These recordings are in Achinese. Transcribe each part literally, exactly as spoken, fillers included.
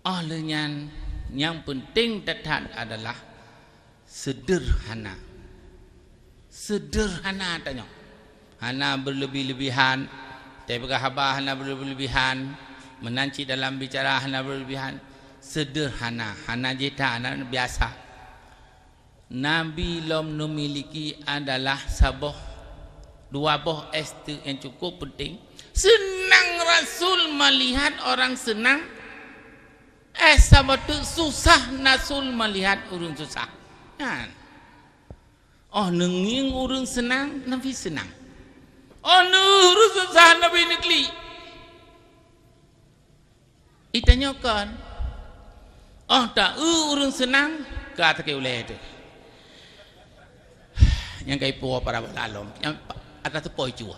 Óh lheueh nyan, nyang peunteng that-that adalah seudeurhana. Seudeurhana tanyoe. Hana beuleubi-leubihan, teupeugah haba hana beuleubi-leubihan, meunan cit dalam bicara hana beuleubihan, seudeurhana, hana jih that, hana biasa. Nabi lom neumiliki adalah saboh, dua boh es teuk nyang cukup peunteng. Seunang Rasul meulihat orang seunang, eh, saboh teuk susah Rasul meulihat ureuëng susah. Nyan. Óh neungieng ureuëng seunang, Nabi seunang. Óh neungieng ureuëng susah, Nabi neuklik. Itanyoe kon. Óh ta-eu ureuëng seunang, ka sakét ulée teuh. Nyang ka ipuwoe para bola lom, nyang ata teupôi cuwa.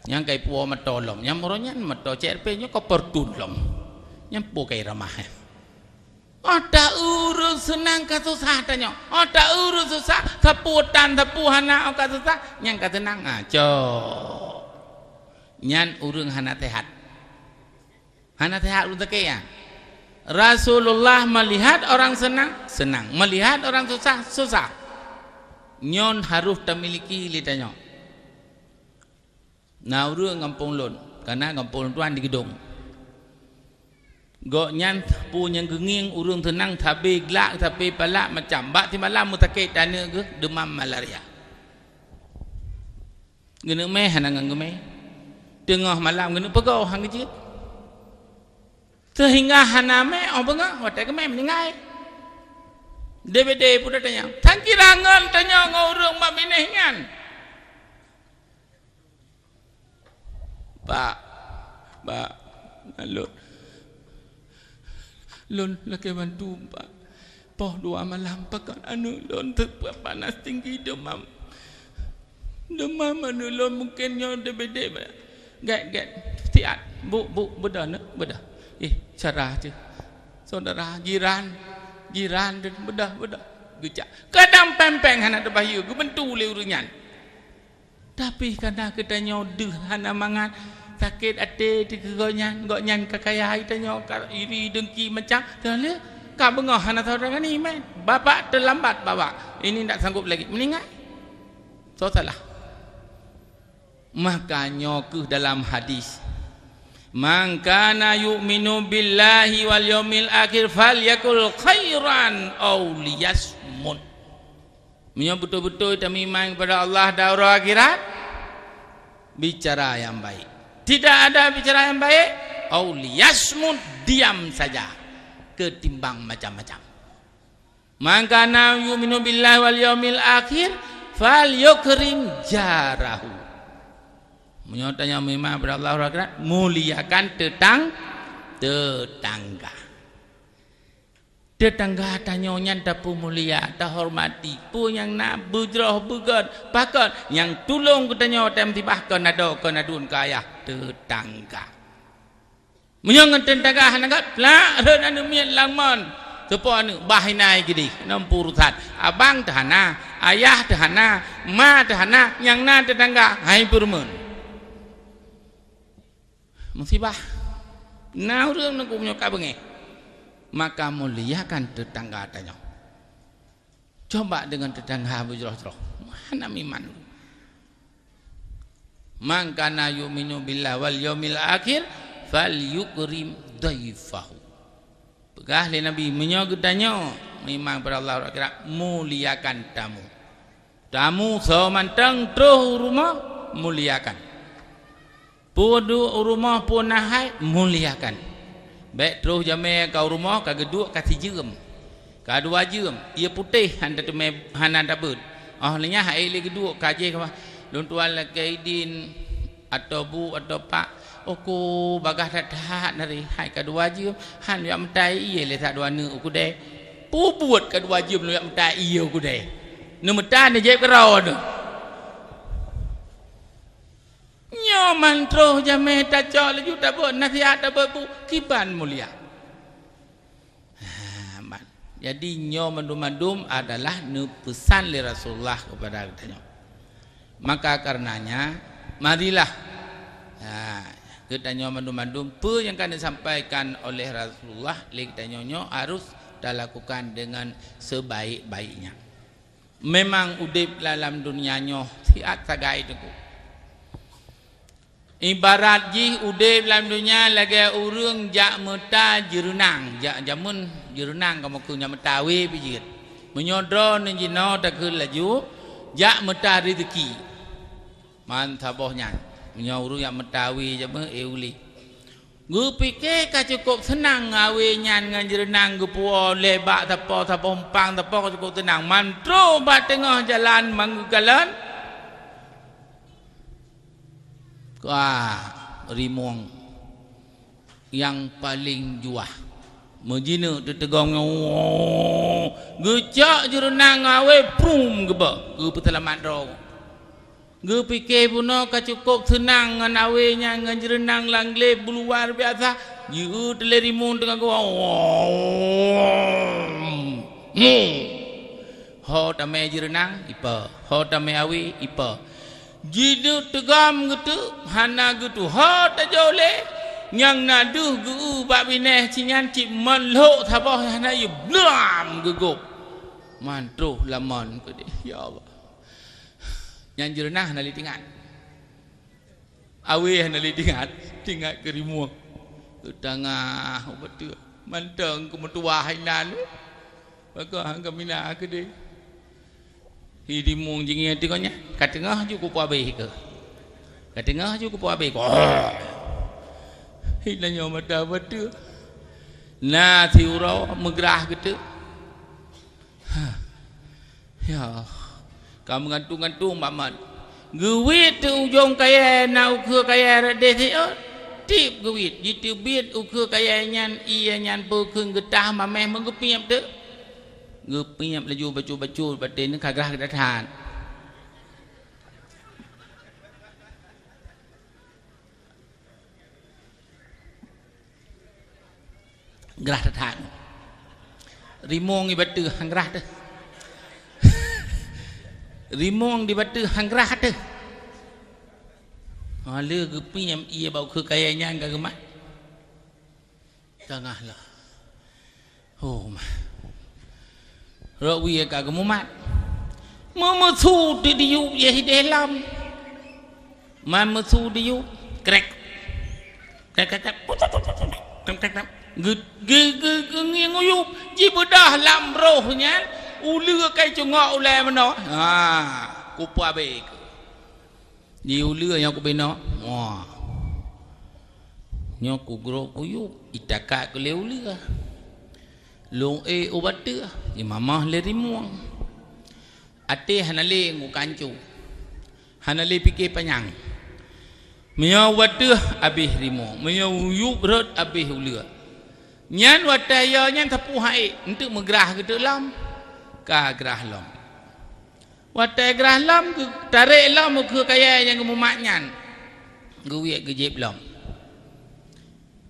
Nyang ka ipuwoe moto lom, nyang uroe nyan moto C R V nyoe ka Fortuner lom. Nyang peue ka iramah, eh. Óh ta-eu ureuëng seunang ka susah tanyoe. Óh ta-eu ureuëng susah, sapeue tan, sapeue hana óh ka susah, nyang ka seunang, ah, cok. Nyan ureuëng hana sehat. Hana sehat ureuëng sakét nyan. Rasulullah meulihat orang seunang, seunang. Meulihat orang susah, susah. Nyoe harôh tamiliki lé tanyoe. Na ureuëng gampông lôn, ka na gampông lôn tuan di Geudong. Gobnyan peue nyang geungieng ureuëng seunang sabe glak, sabe palak macam. Bak simalam meusakét aneuk geuh deumam malaria. Geuneuk mé hana ngon geumé. Teungoh malam geuneuk peugoe han geujeuet. Seuhingga hana mé óh beungoh watée geumé meuninggai. D B D pun tanyong. Tan kira ngon tanyong ngon ureuëng bak binéh nyan. Pak, Pak, lôn, lôn lakée bantu, Pak. Poh dua malam pakon aneuk lôn teupeue panas tinggi deumam. Deumam aneuk lôn mungken nyoe D B D. Gét, gét, siat. Bu, bu, beudôh neuk, beudôh. Ih, syedara teuh. Syedara, jiran, jiran teuh, beudôh, beudôh. Geucak. Kadang péng-péng hana teubayeue, geubantu lé ureuëng nyan. Tapi kana geutanyoe deuh hana mangat, sakét até dikeue gobnyan, gobnyan ka kaya, geutanyoe ka iri dengki macam, teuh lé ka beungoh hana saudara ni mén. Bapak terlambat bawa. Ini ndak sanggup lagi. Meuninggai. Soe salah? Maka nyoe keuh dalam hadis, "Man kana yu'minu billahi wal yaumil akhir falyakul khairan aw liyasmut." Meunyoe beutôi-beutôi tameuiman kepada Allah dan uroe akhirat, bicara nyang baik. Tidak ada bicara nyang baik, aw liyasmut, diam saja, ketimbang macam-macam. "Man kana yu'minu billahi wal yaumil akhir, falyukrim jarahu." Meunyoe tanyoe meuiman kepada Allah dan uroe akhirat, muliakan tetang-, tetangga. Tetangga tanyoe nyan tapeumulia, tahormati. Peue nyang na, beujroh, beugon, pakon nyang tulông geutanyoe watée musibah, kon adoe, kon aduen, kon ayah, tetangga. Meunyoe ngon tetangga hana gét, plak rhot aneuk miet lam mon. Teupo aneuk, bah inan geudeh, ngon peue urusan. Abang teuh hana, ayah teuh hana, ma teuh hana, nyang na tetangga, hai peureumeun. Musibah. Na ureuëng neugum nyoe ka beungéh. Maka muliakan tetangga tanyoe. Coba deungon tetangga beujroh-jroh. Hana meuiman. "Man kana yu'minu billahi wal yaumil akhir, falyukrim dhaifahu." Peugah lé Nabi, meunyoe geutanyoe meuiman kepada Allah dan akhirat, muliakan tamu. Tamu soe mantong troh u rumoh, muliakan. Peue duek u rumoh, peue na hai, muliakan. Bék troh jamé ka u rumoh, ka geuduek ka sijeuem, ka dua jeuem, ie putéh hana teumé, hana tabeuet. Óh lheueh nyan hai lé geuduek ka jéh, ka, "Lôn tuan lakée idin, atau bu, atau pak, uku bagah that-that nari, hai ka dua jeuem, han jak meutai ie lé sa dua neuk u keudée." Peue buet ka dua jeuem lôn jak meutai ie u keudée? Neumeutai neujép keudroe neuh. Nyoe man troh jamé tacok laju tabeuet nasihat, tabeuet bu, kiban mulia. Ha, man. Jadi, nyoe mandum-mandum adalah neupeusan lé Rasulullah kepada geutanyoe. Maka karenanya, marilah, ha, Geutanyoe mandum-mandum peue nyang ka neusampaikan oleh Rasulullah lé geutanyoe nyoe harus talakukan deungon sebaik-baiknya. Memang udeb lam, lam dunia nyoe siat sagai teungku. Ibarat jih udeb lam dunia lagée ureuëng jak meuta jeureunang. Jak jameun jeureunang kamoe kheun jak meuta wé pih jeuet. Meunyoe droeneuh jinoe takheun laju jak meuta rezeki. Man saboh nyan. Meunyoe ureuëng jak meuta wé jameun, eh, ulih. Geupike ka cukôp seunang awé nyan ngon jeureunang geupuwoe lé bak sapo, saboh umpang sapo ka cukôp seunang. Man troh bak teungoh jalan manggeukalon, wah, rimueng nyang paleng juah. Meujineuk teuteugom nyoe, geucok jeureunang awé prum geubah, geupeuseulamat droe. Geupike bunoe ka cukôp seunang ngon awé nyan ngon jeureunang lam glé buluar biasa, jieu teulé rimueng teungoh geuwoe. Ho tamé jeureunang, ipa. Ho tamé awé, ipa. Jineuk teugom geuteuk hana geutuho tajôh lé, nyang na deuh geu-eu bak binéh sinyan cit mon lhok saboh hana yue blam geugôp. Man troh lamon keudeh, ya Allah. Nyang jeureunang hana lé tingat. Awé hana lé tingat, tingat keu rimueng. Keu tangah ubat teuk. Mantong keu meutuwah inan. Maka hangga mina keudeh. Hi rimueng jingée teungoh nyan. Ka teungoh ju kupeue abéh keu. Ka teungoh ju kupeue abéh keu. Hi nyoe mata ubat teuk. Na siuroe meugrah geuteuk. Ha. Ya, ka meugantung-gantung bak mat. Geuwiet teuk ujong kayée na ukeue kayée rot déh siot. Tieb geuwiet, jiteubiet ukeue kayée nyan, ié nyan peue kheun geutah mameh meugeupiep teuk. Geupiep laju bacut-bacut, batée nyan ka grah that-that. Grah that-that. Rimueng di bateue han grah teuh. Rimueng di bateue han grah teuh. Ha, lé geupiep ié bak ukeue kayée nyan ka geumat. Tangah lah. Oh, ma. Rot wie ka geumumat. Meumeusu teudiyueb jih ideh lom. Man meusu diyueb, krek. Krek, krek, krek. Krek, krek, krek. Ge-, ge-, ge-, geungieng uyueb, jibeudoh lam roh nyan, uleue kai cungok ulée meunoe. Ha, kupeue abéh keu. Di uleue nyang kubinoe. Wah. Nyoe kugrok uyueb, itakat keu lé uleue. Lôn ék u bateue, jimamah lé rimueng. Até hana lé ngon kanco. Hana lé pike panyang. Meunyoe u bateue abéh rimueng, meunyoe uyueb rot abéh uleue. Nyan watée yo nyan sapeue hai, eunteuk meugrah geuteuk lom. Ka grah lom. Watée grah lom, geutarek lom ukeue kayée nyang geumumat nyan. Geuwiet geujieb lom.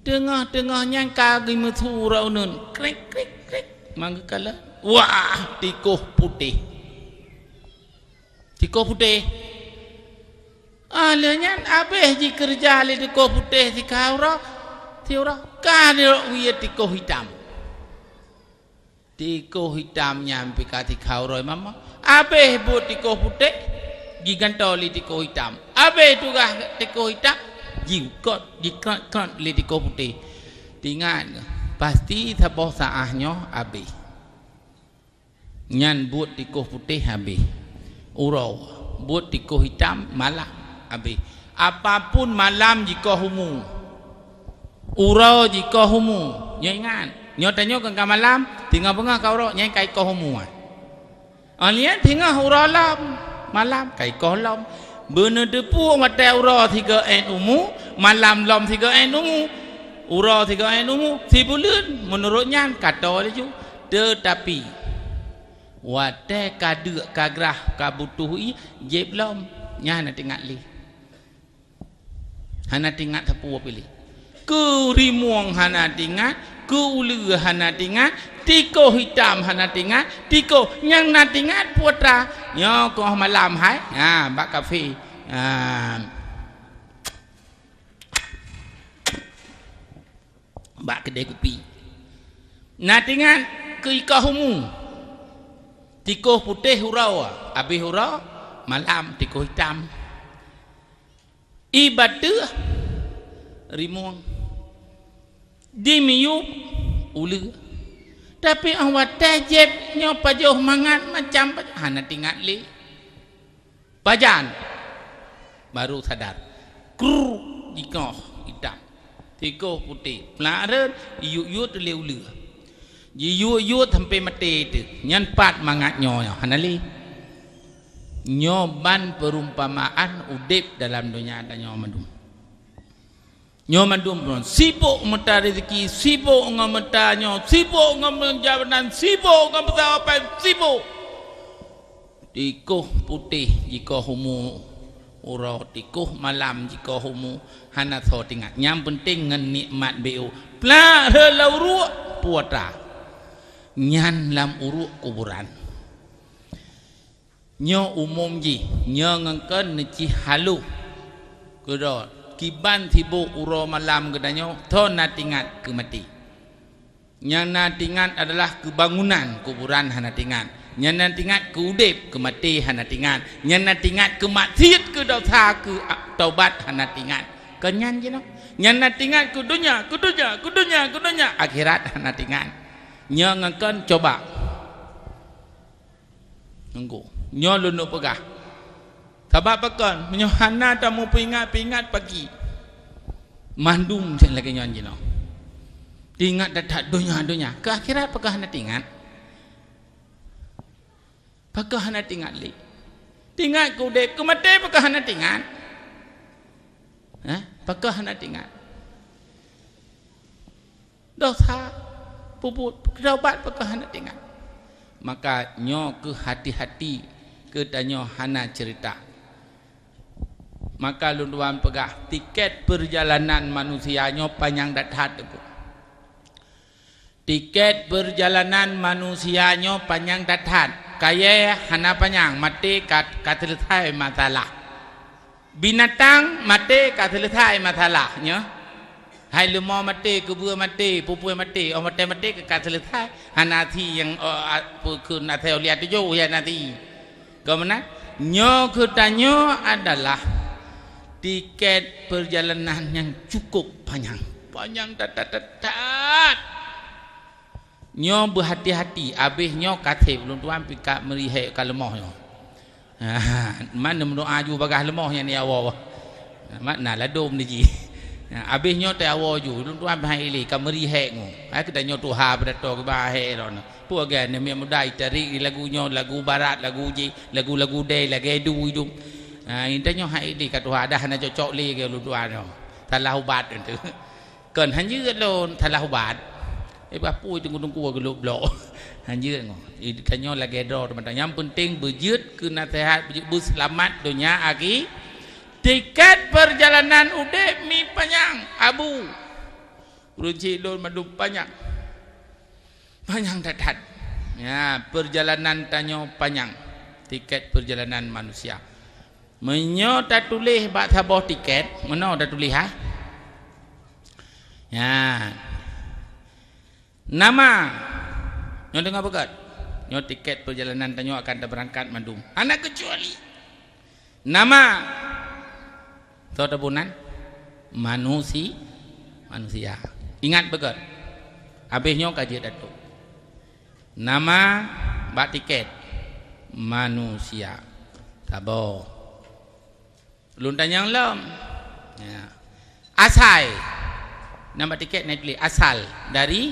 Teungoh-teungoh nyan ka geumeusu uroe uneun. Krek, krek, krek. Manggeukalon. Wah, tikoh putéh. Tikoh putéh. Ah, lheueh nyan abéh jikeureuja lé tikoh putéh sikha uroe. Siuroe. Ka neurok wie tikoh hitam. Tikoh hitam nyan pih ka sikha uroe mama. Abéh buet tikoh putéh, jigantoe lé tikoh hitam. Abéh tugaih tikoh hitam, jiukot, jikrot-krot lé tikoh putéh. Tingat, pasti saboh saáh nyoe abéh. Nyan buet tikoh putéh abéh. Uroe, buet tikoh hitam malam abéh. Apapun malam jikoh umu. Uroe jikoh umu. Nyoe ingat, nyoe tanyoe kon ka malam, singoh beungoh ka uroe, nyan ka ikoh umu, ah. Óh lheueh singoh uroe lom, malam ka ikoh lom. Beuneuteupeu watée uroe sigoe ét umu, malam lom sigoe ét umu. Uroe sigoe ét umu, sibuleuen, meunurot nyan ka toe laju. Teutapi, watée ka deuk ka grah ka butôh ié, jieb lom, nyan hana teuingat lé. Hana teuingat sapeue pih lé. Keu rimueng hana teuingat, keu uleue hana teuingat, tikoh hitam hana teuingat, tikoh nyang na teuingat putra. Nyoe koh malam hai, ha, bak kafé. Ha. bak keudè kupi. Na teuingat keu ikoh umu. Tikôh putéh uroe, abéh uroe malam tikôh itam. Ié bateuh rimueng, di miyueb uleue. Tapi 'oh watèe jieb nyoe pajoh mangat macam, hana teuingat lé. Pajan baru sadar. Kruk, jikoh itam. Tikôh putéh. Peulareuen, iyuet-yuet lé uleue. Jiyuet-yuet sampoe maté teuh. Nyan pat mangat nyoe, hana lé. Nyoe ban peurumpamaan udép dalam donya tanyoe mandum. Nyoe mandum pun sibok meuta rezeki, sibok ngon meuta nyoe, sibok ngon jabatan, sibok ngon peusawapan, sibok. Tikôh putéh jikoh umu uroe, tikôh malam jikoh umu, hana soe teuingat. Nyang peunteng ngon nikmat beu. Plak rhot lam uruek, putra. Nyan lam uruek kuburan. Nyoe umum jih, nyoe ngon kon neucih haloh. Keudroe, kiban sibok uroe malam geutanyoe, soe na teuingat keu maté. Nyang na teuingat adalah keu bangunan, kuburan hana teuingat. Nyang na teuingat keu udép, keu maté hana teuingat. Nyang na teuingat keu maksiet, keu dosa, keu a-, taubat hana teuingat. Kon nyan jinoe. Nyang na teuingat keu donya, keu donya, keu donya, keu donya, akhirat hana teuingat. Nyoe ngon kon coba. Nunggu. Nyoe lôn peugah. Sabab pakon? Meunyoe hana tameupeuingat-peuingat pagi, mandum cit lagèe nyan jinoe. Teuingat that-that donya-donya. Keu akhirat pakon hana teuingat? Pakon hana teuingat lé? Teuingat keu udép, keu maté pakon hana teuingat? Hah? Pakon hana teuingat? Dosa, peubuet, taubat pakon hana teuingat. Maka nyoe keuh hati-hati keu tanyoe hana ceurita. Maka lôn tuan peugah, tiket peurjalanan manusia nyoe panyang that-that, Teungku. Tiket peurjalanan manusia nyoe panyang that-that. Kayèe hana panyang, maté ka, ka seuleusai masalah. Binatang maté ka seuleusai masalah nyoe. Hai leumo maté, keubeue maté, peue-peue maté, 'oh maté-maté ka seuleusai. Hana si nyang, oh, a, peue kheun asai ulian tujoh, ya hana si. Keu meunan, nyoe keu tanyoe adalah tiket peurjalanan nyang cukup panyang. Panyang that-that. Nyoe beuhati-hati, abéh nyoe ka sép ulôn tuan pih ka meuri hék ka leumoh nyoe. Man meudoa ju bagaih leumoh nyan di awai. Mat na ladôm di jih. Abéh nyoe teuh awai ju, ulôn tuan pih han ék lé ka meuri hék nyoe. Hai keu tanyoe tuha beudatô keu bah hék droeneuh. Peue gét neumiet muda itarék di lagu nyoe, lagu barat, lagu jih, lagu-lagu dai, lagèe du idum. Ha, intat nyoe han ék lé ka tuha dah hana cocok lé keu ulôn tuan nyoe. Salah ubat nyan teuh. Kon, han jeuet lôn salah ubat. Eh, bah pui teungku-teungku geulok blok. Han jeuet ngon. Eh, tanyoe lagèe droe teuma. Nyang peunteng beujeuet keu naseuhat, beujeuet beuseulamat donya akhi-, tiket peurjalanan udép mi panyang, Abu. Ureueng chik lôn mandum panyang. Panyang that-that. Ya, peurjalanan tanyoe panyang. Tiket peurjalanan manusia. Meunyoe tatuléh bak saboh tiket, meunoe tatuléh, ha? Nyan. Nama. Nyoe deungoe beugét. Nyoe tiket peurjalanan tanyoe akan tabeurangkat mandum. Hana keucuali. Nama. Soe taboh nan? Manusi-, manusia. Ingat beugét. Abéh nyoe ka jeuet ateuh. Nama bak tiket, manusia. Saboh. Lôn tanyong lom. Ya. Asai. Nama tiket na tuléh asal dari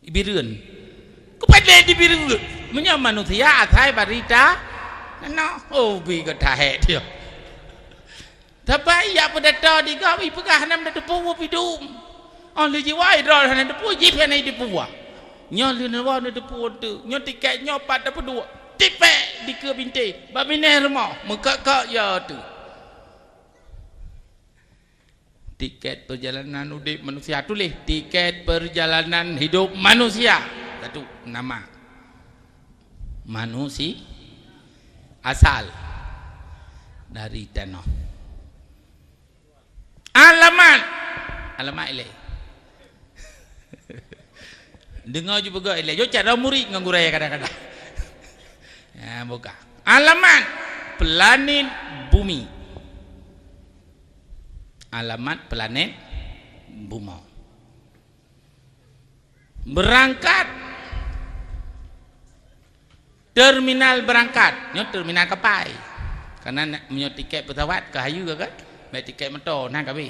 Bireuen. Keupeue lé di Bireuen? Meunyoe manusia asai barita, nanoh, oh, bi geuta hék dia. Tapi yak peudatô di gob, ipeugah nam da teupeu pidum. Oh, lé jiwai droe hana teupeu, jih hana teupeu. Nyoe lé nyoe na teupeu teuh. Nyoe tiket nyoe pat teupeu duek. Tipék dikeue bintéh, bak binéh rumoh, meukok-kok ya teuh. Tiket perjalanan udép manusia, tuléh tiket perjalanan hidup manusia. Satu, nama. Manusi-, asal dari tanoh. Alamat, Alamat ilée. Deungoe ju peugah ilée. Yo cara murit ngon gurée kadang-kadang. Ya, buka. Alamat planet bumi. Alamat planet bumi. Berangkat. Terminal berangkat. Nyoe terminal kapai. Karena nak, meunyoe tiket pesawat ka hayu kan? Baik tiket motor, nah, kabe.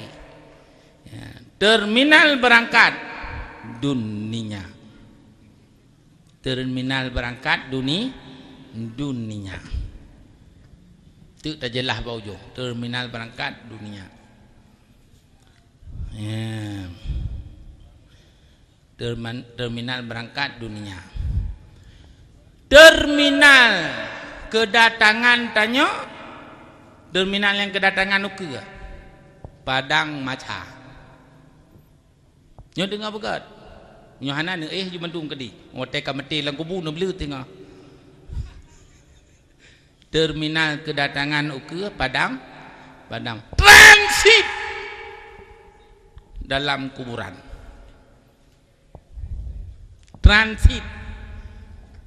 Ya. Terminal berangkat dunia. Terminal berangkat duni-, dunia. Tu tajeulaih bak ujong. Terminal berangkat dunia. Ya. Terman-, terminal berangkat dunia. Terminal kedatangan tanyoe, terminal nyang kedatangan ukeue, Padang Macha. Nyoe deungoe beugét. Nyoe hana neuéh ju mandum keudéh. Watée ka maté lam kubu neubleuet teungoh. Terminal kedatangan ukeue Padang, Padang. Transit dalam kuburan. Transit.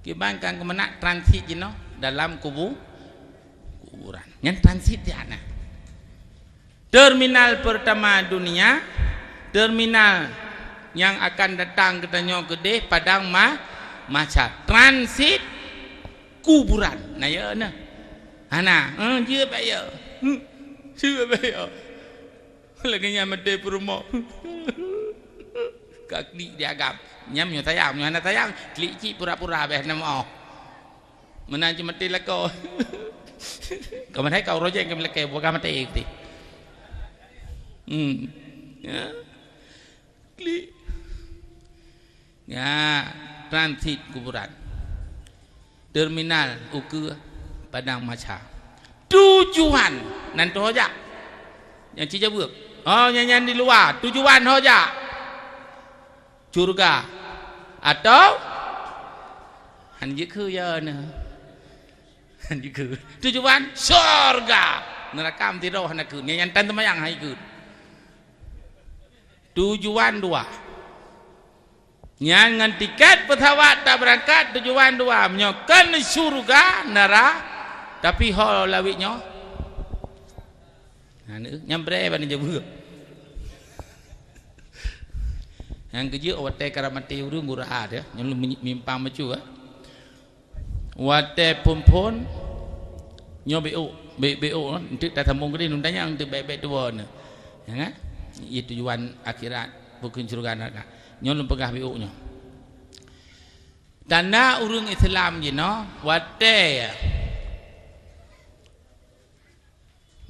Kiban kan keumeuna transit jinoe dalam kubu-, kuburan. Nyan transit di ana. Terminal pertama dunia, terminal nyang akan datang geutanyoe keudéh Padang Ma-, Mahsyar. Transit kuburan. Na ya na. Hana, eh, jeuet bak ya. Hmm, jeuet bak ya. Lagée nyan maté peurumoh. Ka klik di agam. Nyan meunyoe sayang, meunyoe hana sayang, klik cit pura-pura beh na meu'oh. Meunan cit maté lakoe. Kamoe hai ka uroe jén kami lakée, buka maté teuh. Hmm. Ya. Klik. Ya, transit kuburan. Terminal ukeue Padang Mahsyar. Tujuan nan teuh ho jak. Nyang ci jaweueb. Oh, nyan, nyan di luwa. Tujuan ho jak. Syurga. Atau han jeuet keu ya na. Han jeuet keu. Tujuan syurga. Neuraka meusidroe hana keu. Nyan, nyan tan teumayang hai keu. Tujuan dua. Nyan ngon tiket pesawat tabeurangkat tujuan dua. Meunyoe kon syurga, nara, tapi ho lawét nyoe. Nyan, nyan breh bak neujaweueb. Nyang keujeuet watée karab maté ureuëng gura dia, nyang mimpang macu, eh. Watée phon-phon nyoe B O, B-, B O, enteuk tasambong keudeh, nundanyang enteuk bék-bék tuwoe nyoe. Ya kan? Ié tujuan akhirat, bukon syurga neuraka. Nyoe lôn peugah B O nyoe. Tanda ureuëng Islam jinoe, watée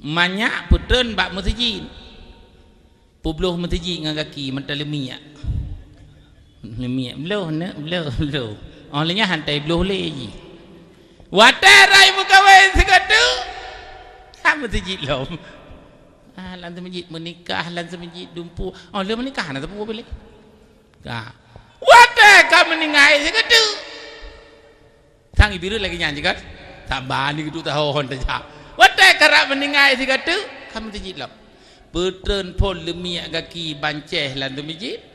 manyak peutreun bak meuseujid. Peubloh meuseujid ngon gaki meuta leumiek. Leumiek, bloh neuk, bloh, bloh. Oh, lheueh nyan han tabloh lé jih. Watée rai meukawen sigoe teuk, lam meuseujid lom. Ah, lam meuseujid meunikah, lam meuseujid dumpeue. Oh, lheueh meunikah na teupeu bilé. Ka. Watée ka meuninggai sigoe teuk. Sang Iblih lagée nyan jih kan? Saban di geuduek tahon tajak. Watée karab meuninggai sigoe teuk, ka meuseujid lom. Peutreun phon leumiek gaki bancéh lam meuseujid.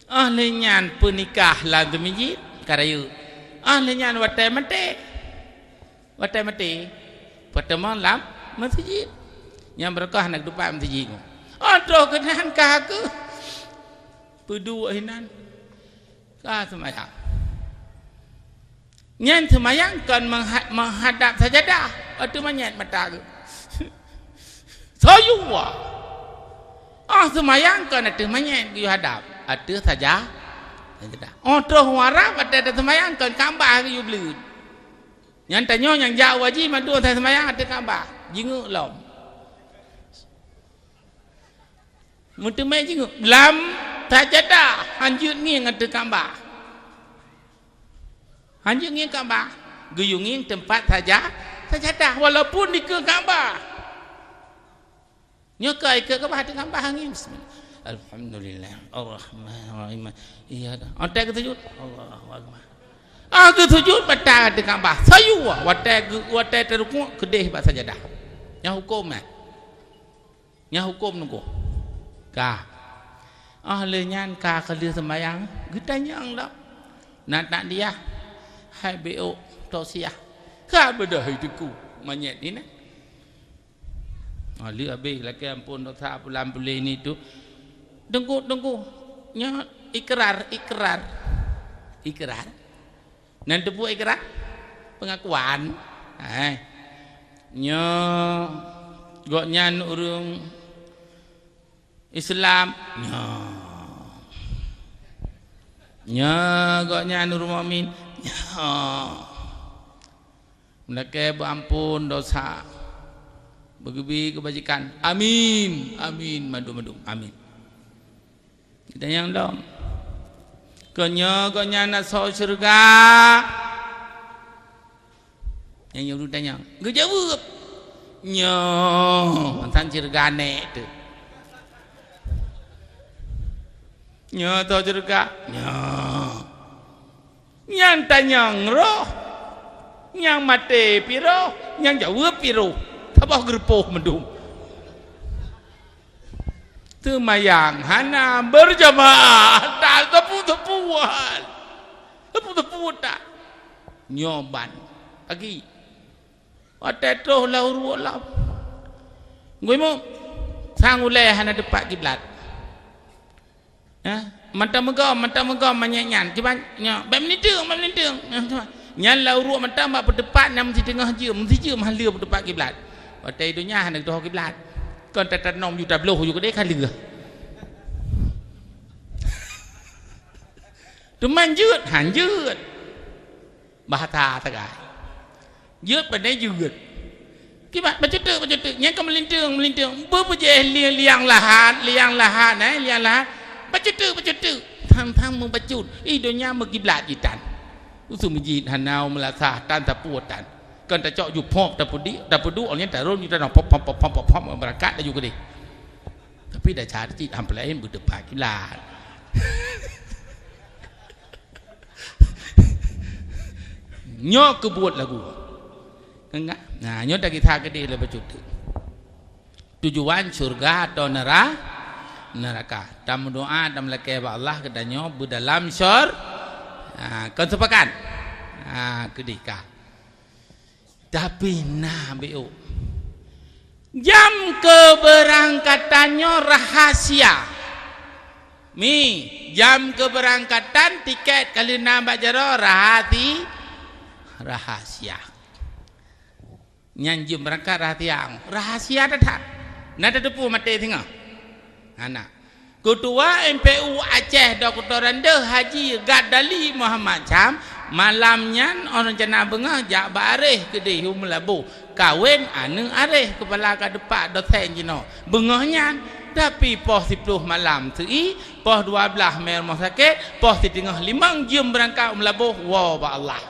Oh lheueh nyan peunikah lam meuseujid, ka rayeuk. Oh lheueh nyan watée maté. Watée maté, peuteumong lam meuseujid. Nyang beureukoh hana geutupat meuseujid nyoe. Oh, troh keunan ka keuh. Peuduek hinan. Ka seumayang. Nyan seumayang kon meuha-, meuhadab sajadah, ateueh manyét mata geuh. Soyue. Oh, seumayang kon ateueh manyét geuyue hadab, ateueh saja-, sajadah. Oh, troh u Arab, watée seumayang kon Ka'bah geuyue bleuet. Nyan tanyoe nyang jak u haji mandum asai seumayang ateueh Ka'bah, jingeuk lom. Meuteumé jingeuk lam sajadah, han jeuet ngieng ateueh Ka'bah. Han jeuet ngieng Ka'bah, geuyue ngieng teumpat saja-, sajadah, walaupun dikeue Ka'bah. Nyoe ka ikeu Ka'bah, ateueh Ka'bah ngieng. Bismillah. Alhamdulillah. Ar-Rahmanir Rahim. Iya dah. Watée geusujut. Allahu Akbar. Ah, geusujut batal ateueh Ka'bah. Soyue, watée geu-, watée teurukuk keudeh bak sajadah. Nyan huköm nyan. Nyan huköm nunggu. Ka. Ah, lheueh nyan ka keuh lheueh seumayang, geutanyong lom. Na takdiah, hai B O, tausiah. Ka beudôh hai Teungku, manyét inan. Ah, lheueh habéh lakée amphon dosa pulan puléh nyan tu. Teungku, Teungku, nyoe ikrar, ikrar. Ikrar. Nan teupeue ikrar? Pengakuan. Eh. Nyoe gobnyan ureuëng Islam. Nyoe. Nyoe gobnyan ureuëng mukmin. Nyoe. Meulakée beuamphon dosa. Beugeubri keubajikan. Amin. Amin. Mandum-mandum. Amin. Geutanyong lom. Keu nyoe gobnyan asoe syeuruga? Nyang nyoe tanyong. Geujaweueb. Nyoe, mantong syeuruga nèk teuh. Nyoe asoe syeuruga? Nyoe. Nyang tanyong roh, nyang maté pih roh, nyang jaweueb pih roh. Saboh geurupoh mandum. Seumayang hana, beujamaah that, teupeu-teupeu that. Teupeu-teupeu that. Nyoe ban pagi. Watée troh lam uruek lom. Geuimuek, sang ulée hana teupat kiblat. Eh, mantong meugom, mantong meugom manyét nyan. Cuba nyoe, bék meulinteueng, bék meulinteueng. Nyan lam uruek mantong bak peuteupat nyang meusideuengah jeuem, meusideuengah lheueh peuteupat kiblat. Watée donya hana geutuho kiblat. Kon tatanom ju tabloh ju keudeh ka lheueh. Teuma jeuet, han jeuet. Bahasa sagai. Jeuet pandai jeuet. Kiban, bacut teuk, bacut teuk. Nyang ka meulinteueng, meulinteueng. Beupeujéh li-, liang lahat, liang lahat, eh, liang lahat. Bacut teuk, bacut teuk. Thang-thang meubacut. Ih, donya meukiblat jitan. Usu meujid hana meulasah tan tapue tan. Kon tacok ju phop tapeudik, tapeuduek, nyan tarôn ju tanoh pop, pop, pop, pop, pop, pop, beurangkat laju keudeh. Tapi desya cit han peulaén beuteupat kiblat. Nyoe keubuet lagu. Enggak. Nah, nyoe tagisa keudeh lé bacut teuk. Tujuan syurga atau nera-, neraka. Tameudoa, tameulakée bak Allah keu tanyoe beudalam syur-, ha, kon seupakat. Ha, keudeh ka. Tapi na B O. Jam keberangkatan nyoe rahasia. Mi, jam keberangkatan, tiket ka lheueh na bak jaroe rahasi-, rahasia. Nyan jeuem beurangkat rahasia. Rahasia that-that. Na tateupeue maté singoh? Hana. Keutua M P U Aceh Dokto Randeh Haji Gadali Muhammad Syam, malam nyan 'oh reuncana beungoh jak bak aréh keudeh u Meulaboh, kawen aneuëk aréh keupala ka teupat dosen jinoe. Beungoh nyan, tapi poh siploh malam seu-i, poh dua blaih mé rumoh sakét, poh siteungoh limong jeuem beurangkat u Meulaboh woe bak Allah.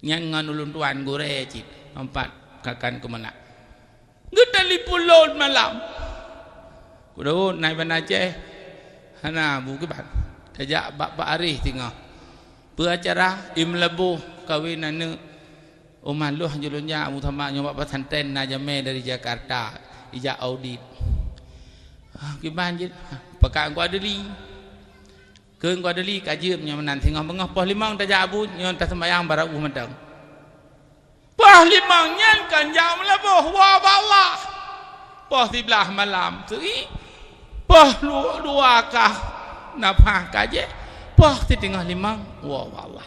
Nyan ngon ulôn tuan gurée cit, empat kakan keumeulak. Geutelepon lôn malam. Kudawot na i Banda Aceh, hana bu kiban. Tajak bak Pak Arif singoh. Peu acara? I Meulaboh kawen aneuëk. Uma lôn jak meutamah nyoe bak pesantren na jamé dari Jakarta, ijak audit. Ah, kiban jih, pakat Teungku Adli. Keu Teungku Adli ka jeuem nyoe meunan singoh beungoh poh limong tajak abu nyoe taseumbayang barô ueh mantong. Poh limong nyan kan jak Meulaboh woe bak Allah. Poh siblaih malam seu-i. Poh lu-, dua kah nafah ka jeh. Poh siteungoh limong woe bak Allah.